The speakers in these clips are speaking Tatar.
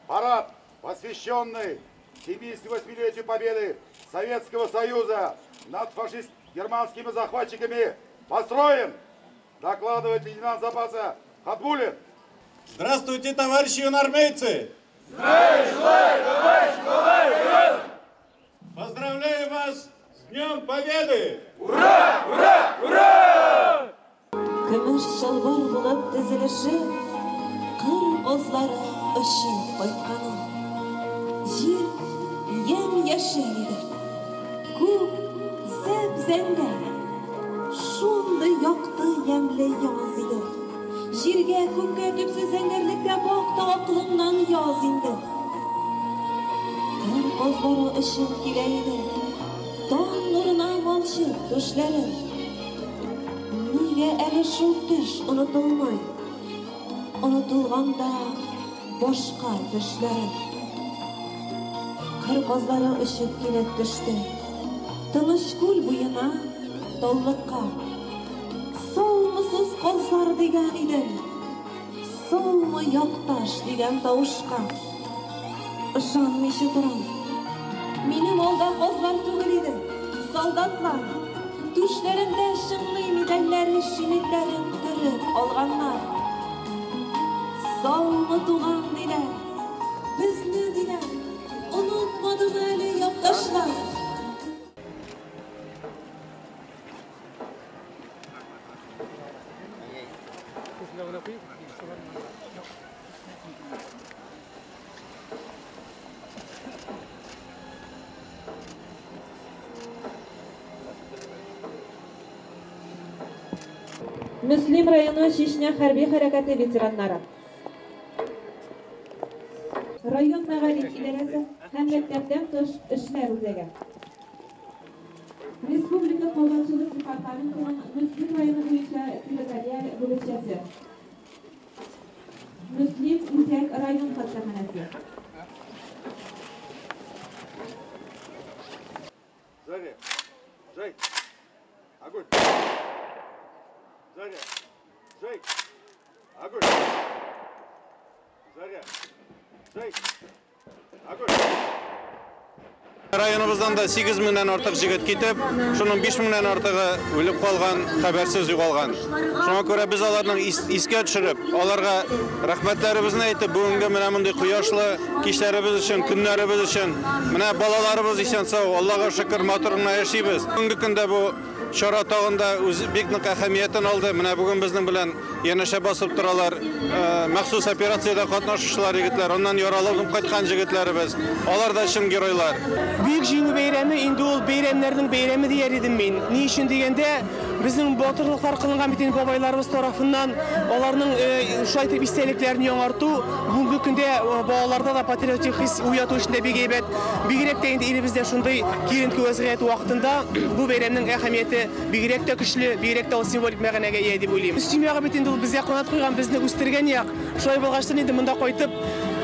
Парад, посвященный 78-летию Победы Советского Союза над фашист-германскими захватчиками, построен! Докладывает лейтенант запаса Хатбулин. Здравствуйте, товарищи юнармейцы! Поздравляю вас с Днем Победы! Ура! Ура! Ура! Көмеш чалбар булып тезелешеп, кыр казлары очып кайтканын. Җир ямь-яшел иде, күк зәп-зәңгәр. Шундый якты, ямьле яз иде. Җиргә, күккә төпсез зәңгәрлектә бак та акылыңнан яз инде. Кыр казлары очып килә иде, таң нурына манчып түшләрен. Нигә әле шул төш онытылмый? Онытылганда башка төшләрем. Кыр казлары очып килеп төште Тыныч күл буена, таллыкка. Саумысыз, казлар, дигән идем, Саумы, якташ, дигән тавышка. Ышанмыйча торам. Минем алда казлар түгел иде, солдатлар. Түшләрендә чыңлый медальләре, шинельләрен төреп алганнар. Саумы, туган, диләр. Безне, диләр, онытмадымы әле якташлар? Мөслим районы Чечня хәрби хәрәкәте ветераннары. Район мәгариф идарәсе һәм мәктәптән тыш эшләр үзәге. Республика кабанчылык департаментының Мөслим районы буенча территориаль бүлекчәсе. Мөслим үзәк район хастаханәсе. Заря! Жай! Огонь! Заря! Жай! Огонь! Заря! Жай! Огонь! Районыбыздан да 8 меңнән артык җегет китеп, шуның 5 меңнән артыгы үлеп калган, хәбәрсез югалган. Шуңа күрә без аларның искә төшереп, аларга рәхмәтләребезне әйтеп, бүгенге менә мондый кояшлы кичләребез өчен, көннәребез өчен, менә балаларыбыз исән-сау, Аллага шөкер, матур гына яшибез. Бүгенге көндә бу чара тагын да үз бик нык әһәмиятен алды. Менә бүген безнең белән янәшә басып торалар. Махсус операциядә катнашучылар егетләр, аннан яраланып кайткан җегетләребез. Алар да чын геройлар. Бөек Җиңү бәйрәме инде ул бәйрәмнәрнең бәйрәме дияр идем мин. Ни өчен дигәндә, безнең батырлыклар кылынган бит инде бабайларыбыз тарафыннан, аларның шулай итеп истәлекләрен яңарту бүгенге көндә балаларда да патриотик хис уяту өчен дә бик әйбәт. Бигрәк тә инде илебездә шундый киеренке вәзгыять вакытында бу бәйрәмнең әһәмияте бигрәк тә көчле, бигрәк тә ул символик мәгънәгә ия дип уйлыйм. Мөслим ягы бит инде ул безгә канат куйган, безне үстергән як. Шулай булгачтын инде монда кайтып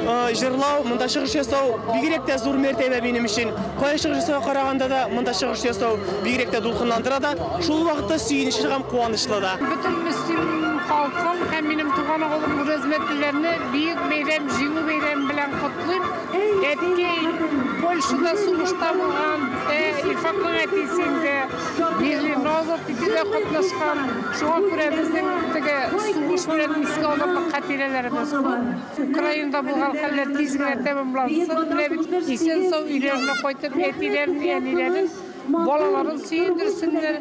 җырлау, монда чыгыш ясау бигрәк тә зур мәртәбә минем өчен. Кая чыгыш ясауга караганда да монда чыгыш ясау бигрәк тә дулкынландыра да, шул вакытта сөенечле һәм куанычлы да. Бөтен мөслим халкын һәм минем туган авылым Үрәзмәтлеләрне бөек бәйрәм, Җиңү бәйрәме белән котлыйм. Әткәй Польшада сугышта булган, Илфакның әтисе инде Берлинны азат итүдә катнашкан. Шуңа күрә безнең теге сугыш белән искә алырлык хатирәләребез күп. Украинада булган хәлләр тиз генә тәмамлансын. Менә бит исән-сау өйләренә кайтып, әтиләрен, әниләрен, балаларын сөендерсеннәр.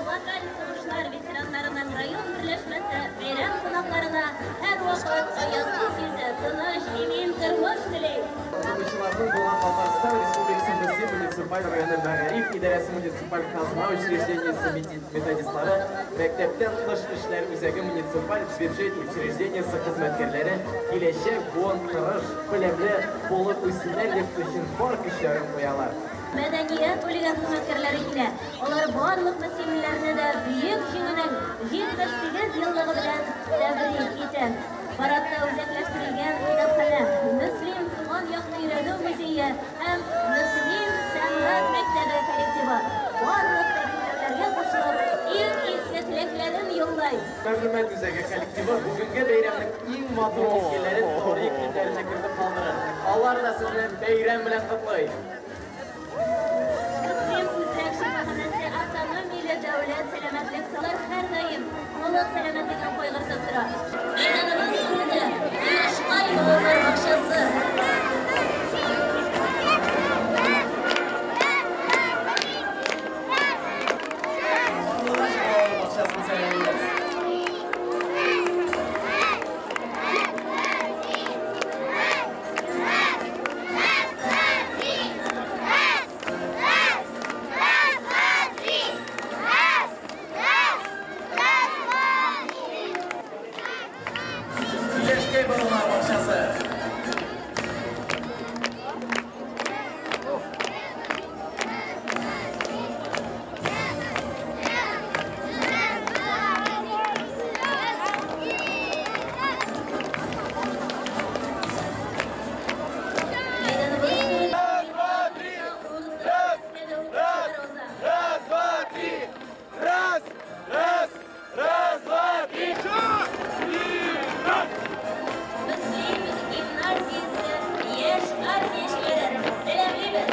Ватан сугышлар ветераннарының район берләшмәсе бәйрәм кунакларына һәрвакыт аязлы йөзе, тыныч, имин тормыш тели. Укытучыларның булган Татарстан Республикасы Мөслим муниципаль районы мәгариф идарәсе муниципаль казна учреждениесе методистлары, мәктәптән тыш эшләр үзәге муниципаль бюджет учреждениесе хезмәткәрләре киләчәк буын тырыш, белемле булып үссеннәр дип өчен бар көчләрен куялар. Мәдәният бүлеге хезмәткәрләре килә. Алар барлык мөслимләрне дә Бөек Җиңүнең 78 еллыгы белән тәбрик итә. Парадта үзәкләштерелгән китапханә, Мөслим туган якны өйрәнү музее һәм Мөслим сәнгать мәктәбе Мәгълүмат үзәге коллективы бүгенге бәйрәмнең иң матур мизгелләрен тарих битләренә кертеп калдырыр. Алар да сезне бәйрәм белән котлый. Мөслим үзәк шифаханәсе автономияле дәүләт сәламәтлек саклар һәрдаим халык сәламәтлеген кайгыртып тора. Мәйданыбыз түрендә Кояшкай балалар бакчасы. Карлыгач балалар бакчасын сәламлибез. Миләшкәй балалар бакчасы. Мәйданыбыз түрендә Раз, два, три! Раз, раз, раз, два, три! Раз, раз, раз, два, три! Мөслим гимназиясе яшь армиячеләрен сәламлибез.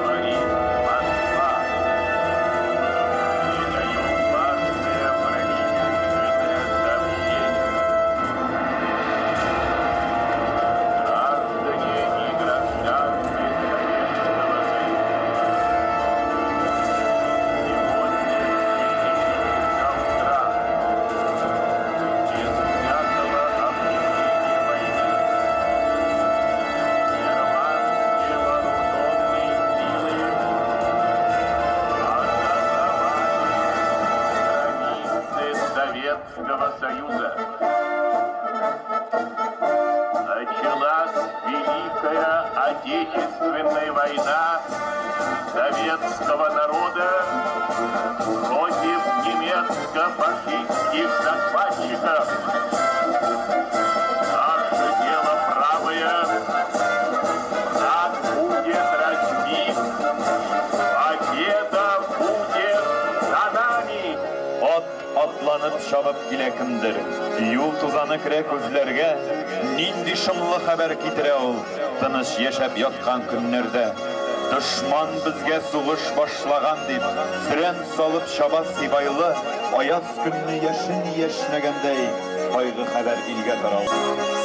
Говорит Москва. Передаем важное правительственное сообщение. Граждане и гражданки Советского Союза. Сегодня в 10 часов утра, без всякого объявления войны, германские вооруженные силы атаковали границы Советского Союза. Началась Великая Отечественная война советского народа против немецко-фашистских захватчиков. Наше дело правое, враг будет разбит, победа будет за нами. Ат атланып чабып килә кемдер. Юл тузаны керә күзләргә. Нинди шомлы хәбәр китерә ул тыныч яшәп яткан көннәрдә. Дошман безгә сугыш башлаган дип, сөрән салып чаба Сибайлы, аяз көнне яшен яшьнәгәндәй, кайгы хәбәр илгә таралды.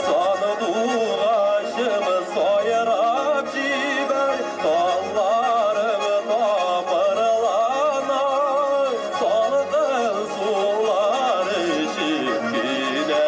Сандугачым сайрап җибәр, талларым тамырлана, салкын сулар эчеп килә,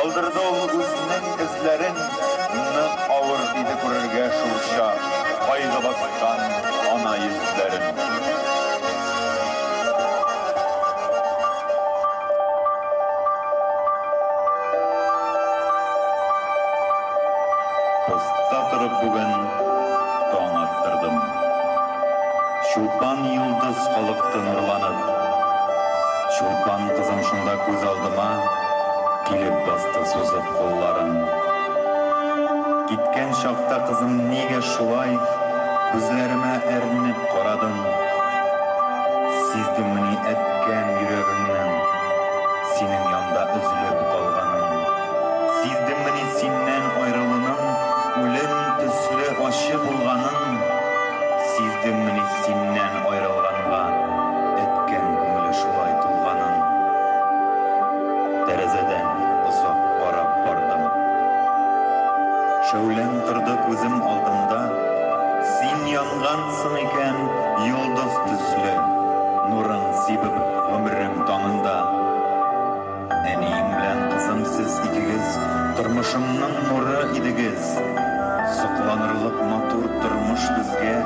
Калдырды ул үзенең эзләрен, нык авыр иде күрергә шул чак кайгы баскан ана йөзләрен. Постта торып бүген таң аттырдым. Чулпан йолдыз калыкты нурланып. Чулпан кызым шунда күз алдыма килеп басты сузып кулларын. Киткән чакта кызым нигә шулай күзләремә әрнеп карадың? Сиздеңмени әткәм йөрәгеңнең синең янда өзелеп калганын? Сиздеңмени синнән аерылуның үлем төсле ачы булганын? Сиздеңмени синнән аерылганга әткәм күңеле шулай тулганын? Тәрәзәдән озак карап бардым. Шәүләң торды күзем алдымда. Син янгансың икән йолдыз төсле, нурың сибеп гомерең таңында. Әниең белән кызым сез икегез тормышымның нуры идегез. Сокланырлык матур тормыш безгә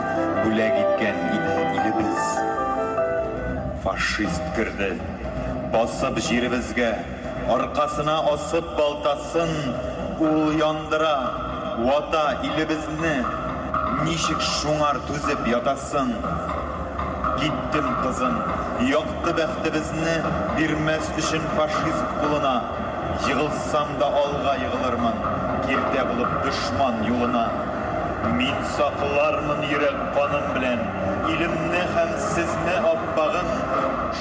бүләк иткән иде илебез. Фашист керде, басып җиребезгә, аркасына асып балтасын, ул яндыра, вата илебезне. Ничек шуңар түзеп ятасың? Киттем, кызым, якты бәхтебезне бирмәс өчен фашист кулына. Егылсам да алга егылырмын, киртә булып дошман юлына. Мин саклармын йөрәк каным белән илемне һәм сезне, аппагым.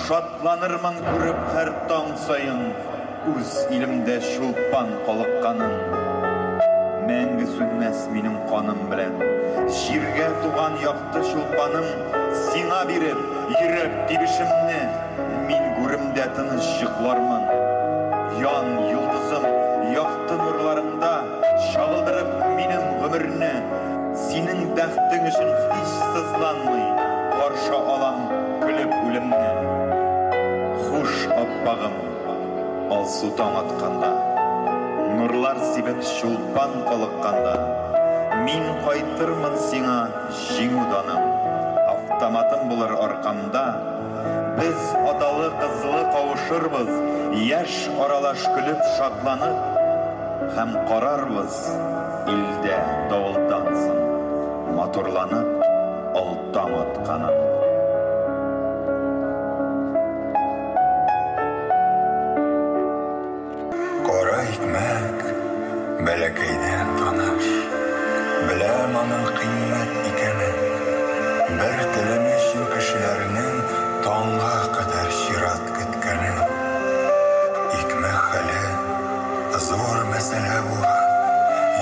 Шатланырмын күреп һәр таң саен үз илемдә чулпан калыкканын. Мәңге сүнмәс минем каным белән җиргә туган якты чулпаным. Сиңа биреп йөрәк тибешемне, мин гүремдә тыныч йоклармын. Ян, йолдызым, якты нурларыңда чагылдырып минем гомерне. Синең бәхтең өчен һич сызланмый каршы алам көлеп үлемне. Хуш, аппагым, алсу таң атканда, нурлар сибеп чулпан калыкканда, мин кайтырмын сиңа җиңү даным. Автоматым булыр аркамда. Без аталы кызлы кавышырбыз, яшь аралаш көлеп шатланып, һәм карарбыз илдә давылдан соң матурланып ал таң атканын. Кара икмәк бәләкәйдән таныш, беләм аның кыйммәт икәнен. Бер телем өчен кешеләрнең таңга кадәр чират көткәнен. Икмәк хәле зур мәсьәлә булган,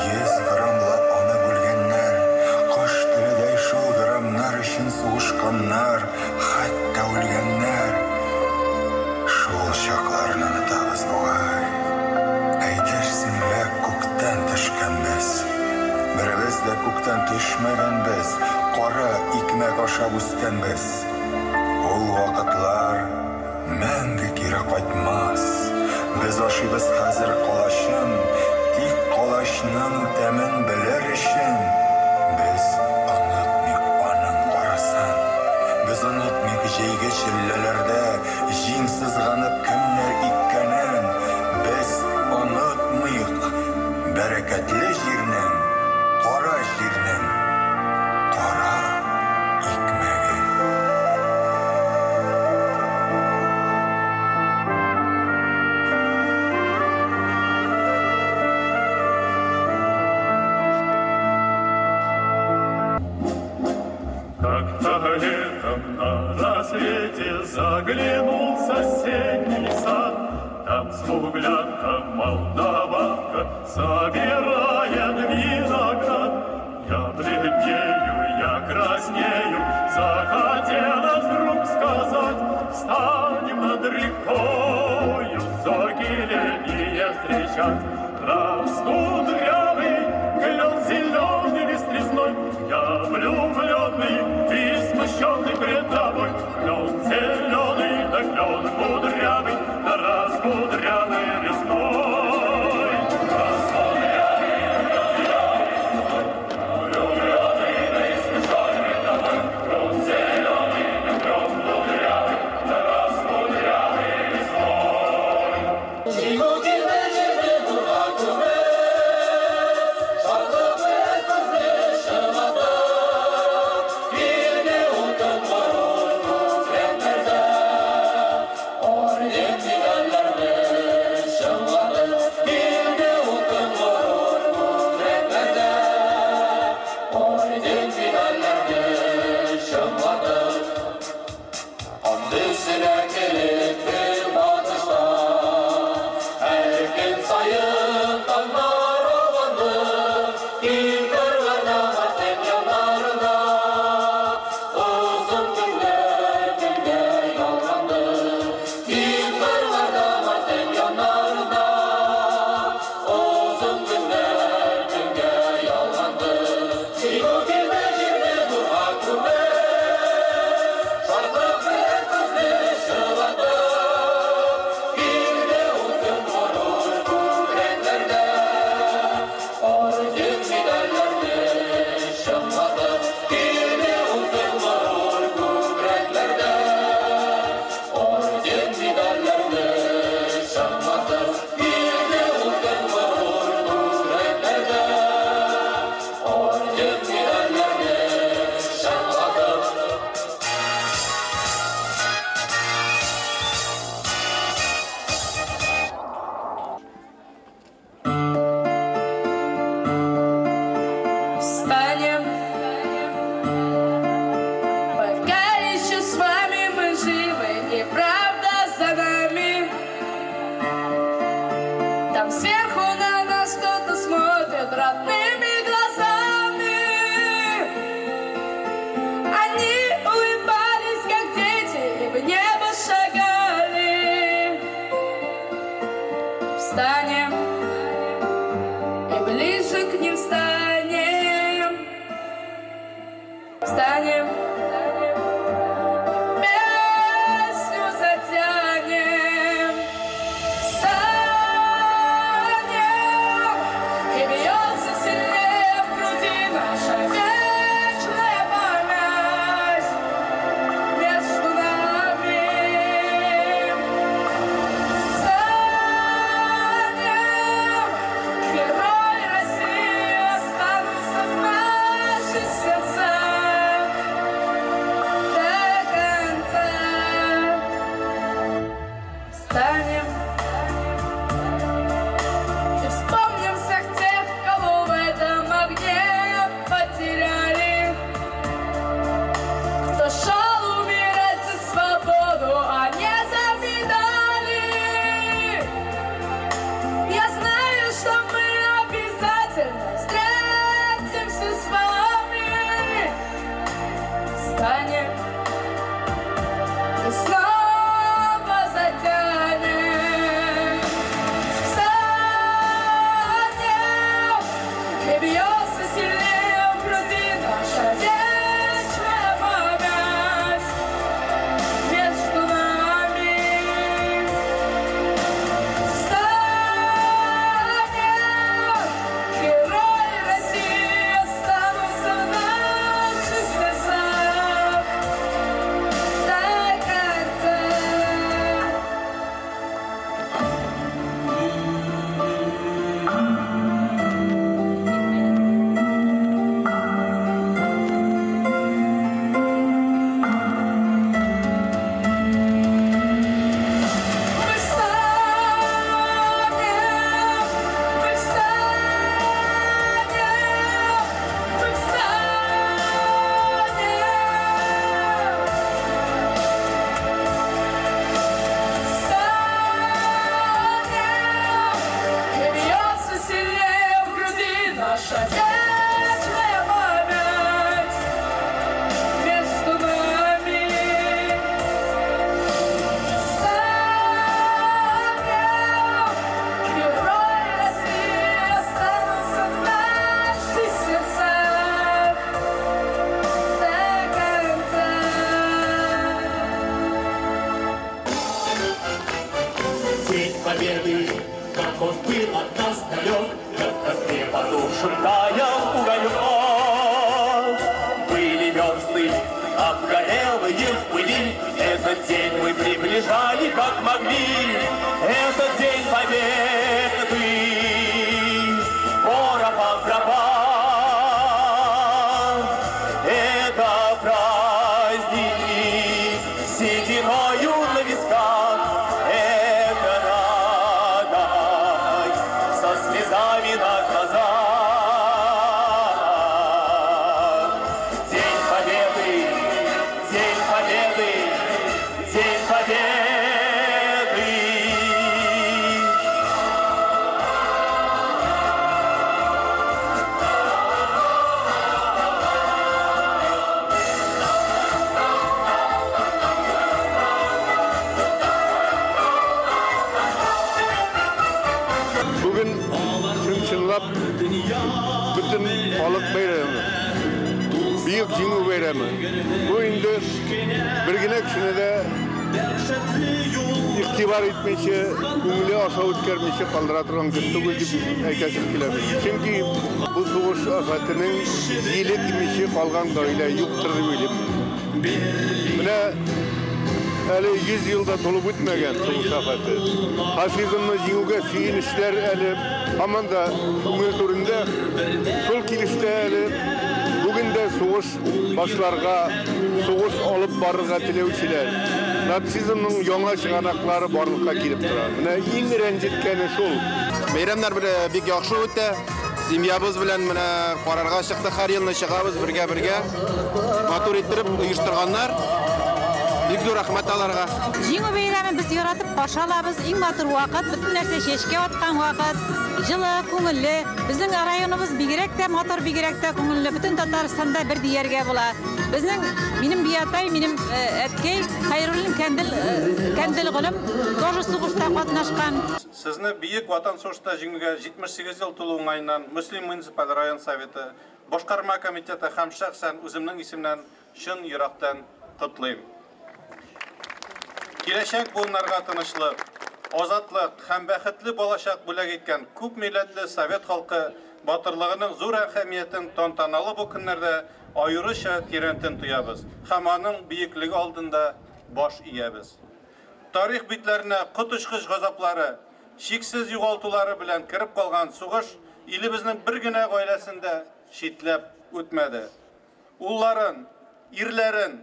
100 граммлап аны бүлгәннәр. Кош теледәй шул граммнар өчен сугышканнар, хәтта үлгәннәр. Шул чакларны онытабыз бугай. Әйтерсең лә күктән төшкәнбез. Беребез дә күктән төшмәгәнбез, кара икмәк ашап үскәнбез. Ул вакытлар мәңге кире кайтмас. Без ашыйбыз хәзер калачын, тик калачның тәмен белер өчен без онытмыйк аның карасын. Без онытмыйк җәйге челләләрдә җиң сызганып кемнәр иккәнен. Без онытмыйк бәрәкәтле җирнең, кара җирнең кара икмәген. Как-то летом на рассвете заглянул в соседний сад. Там смуглянка, молдаванка собирает виноград. Я бледнею, я краснею, захотелось вдруг сказать: встанем над рекою, зорки летние встречать. Раз кудрявый, клен зеленый лист резной, я влюбленный и смущенный пред тобой. Клен зеленый, да клен кудрявый, да раз кудрявый резной. Этот день мы приближали, как могли, этот день победы. Порохом пропал, это праздник с сединою на висках, это радость со слезами на глазах. День Победы, День Победы, День Победы! Бүген чын-чынлап бөтен халык бәйрәме. Бөек Җиңү бәйрәме. Бу инде бер генә кешене дә игътибар итмичә, күңеле аша үткәрмичә калдыра торган көн түгел дип әйтәсем килә. Чөнки бу сугыш афәтенең җиле тимичә калган гаилә юктыр дип уйлыйм. Менә әле 100 елда тулып үтмәгән сугыш афәте. Фашизмны җиңүгә сөенечләр әле һаман да күңел түрендә. Шул килештә әле бүген дә сугыш башларга, сугыш алып барырга теләүчеләр, нацизмның яңа чыганаклары барлыкка килеп тора. Менә иң рәнҗеткәне шул. Бәйрәмнәр бик яхшы үтә. Семьябыз белән менә карарга чыктык, һәр елны чыгабыз бергә-бергә. Матур иттереп оештырганнар. Бик зур рәхмәт аларга. Җиңү бәйрәмен без яратып каршы алабыз. Иң матур вакыт, бөтен нәрсә чәчкә аткан вакыт. Җылы, күңелле. Безнең районыбыз бигрәк тә матур, бигрәк тә күңелле. Бөтен Татарстанда бер дияргә була. Безнең минем биатай, минем әткәй Хәйруллин Кәндел, Кәндел Гөлем тоже сугышта катнашкан. Сезне Бөек Ватан сугышында җиңүгә 78 ел тулу уңаеннан Мөслим муниципаль район советы, башкарма комитеты һәм шәхсән үземнең исемнән чын йөрәктән котлыйм. Киләчәк буыннарга тынычлык, азатлык һәм бәхетле балачак бүләк иткән күп милләтле совет халкы батырлыгының зур әһәмиятен тантаналы бу көннәрдә аеруча тирәнтен тоябыз һәм аның бөеклеге алдында баш иябез. Тарих битләренә коточкыч газаплары, чиксез югалтулары белән кереп калган сугыш илебезнең бер генә гаиләсендә читләп үтмәде. Улларын, ирләрен,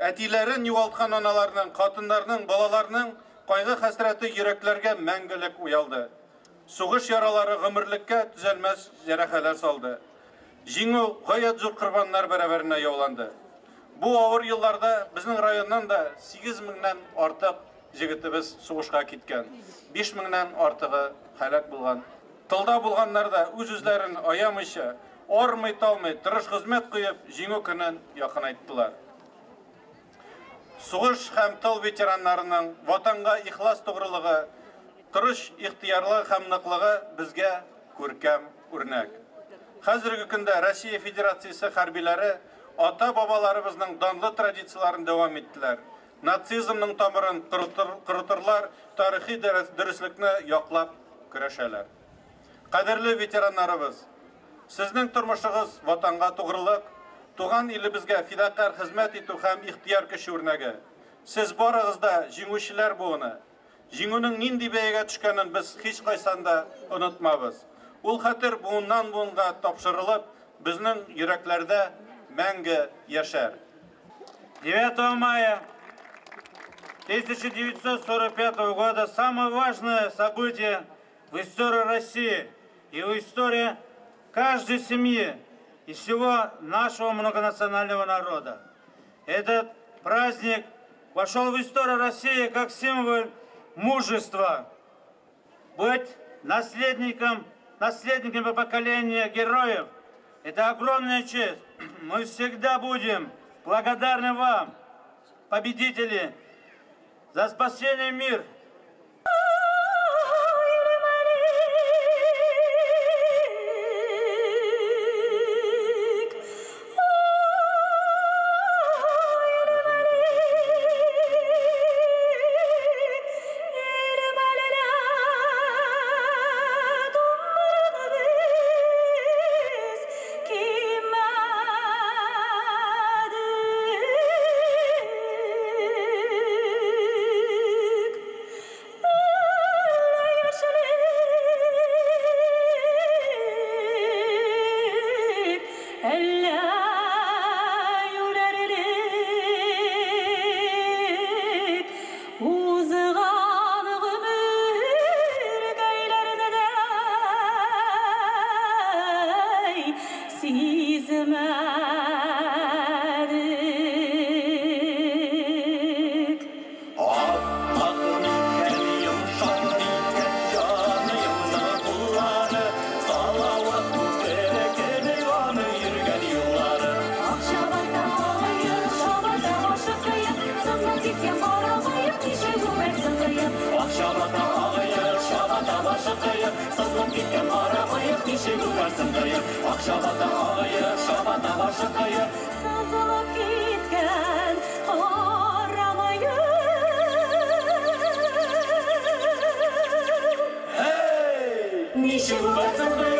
әтиләрен югалткан аналарның, хатыннарның, балаларның кайгы хәсрәте йөрәкләргә мәңгелек уялды. Сугыш яралары гомерлеккә төзәлмәс җәрәхәләр салды. Җиңү гаять зур корбаннар бәрабәренә яуланды. Бу авыр елларда безнең районнан да 8 меңнән артык җегетебез сугышка киткән. 5 меңнән артыгы һәлак булган. Тылда булганнар да үз-үзләрен аямыйча, армый-талмый, тырыш хезмәт куеп, җиңү көнен якынайттылар. Сугыш һәм тыл ветераннарының ватанга ихлас тугрылыгы, тырыш ихтыярлыгы һәм ныклыгы безгә күркәм үрнәк. Хәзерге көндә Россия Федерациясе хәрбиләре ата-бабаларыбызның данлы традицияләрен дәвам иттеләр. Нацизмның тамырын корытырлар, тарихи дөреслекне яклап көрәшәләр. Кадерле ветераннарыбыз, сезнең тормышыгыз ватанга тугрылык, туган илебезгә фидакарь хезмәт итү һәм ихтыяр көче үрнәге. Сез барыгыз да җиңүчеләр буыны. Җиңүнең нинди бәягә төшкәнен без һич кайсан да онытмабыз. Ул хәтер буыннан буынга тапшырылып, безнең йөрәкләрдә мәңге яшәр. 9 мая 1945 года самое важное событие в истории России и в истории каждой семьи и всего нашего многонационального народа. Этот праздник вошел в историю России как символ мужества, быть наследником поколения героев. Это огромная честь. Мы всегда будем благодарны вам, победители, за спасение мира. киткән кара мыек, ничек үбәрсең кыек? Ак чабата агаек, чабата башы кыек. Сызылып киткән кара мыек. Ничек үбәрсең кыек?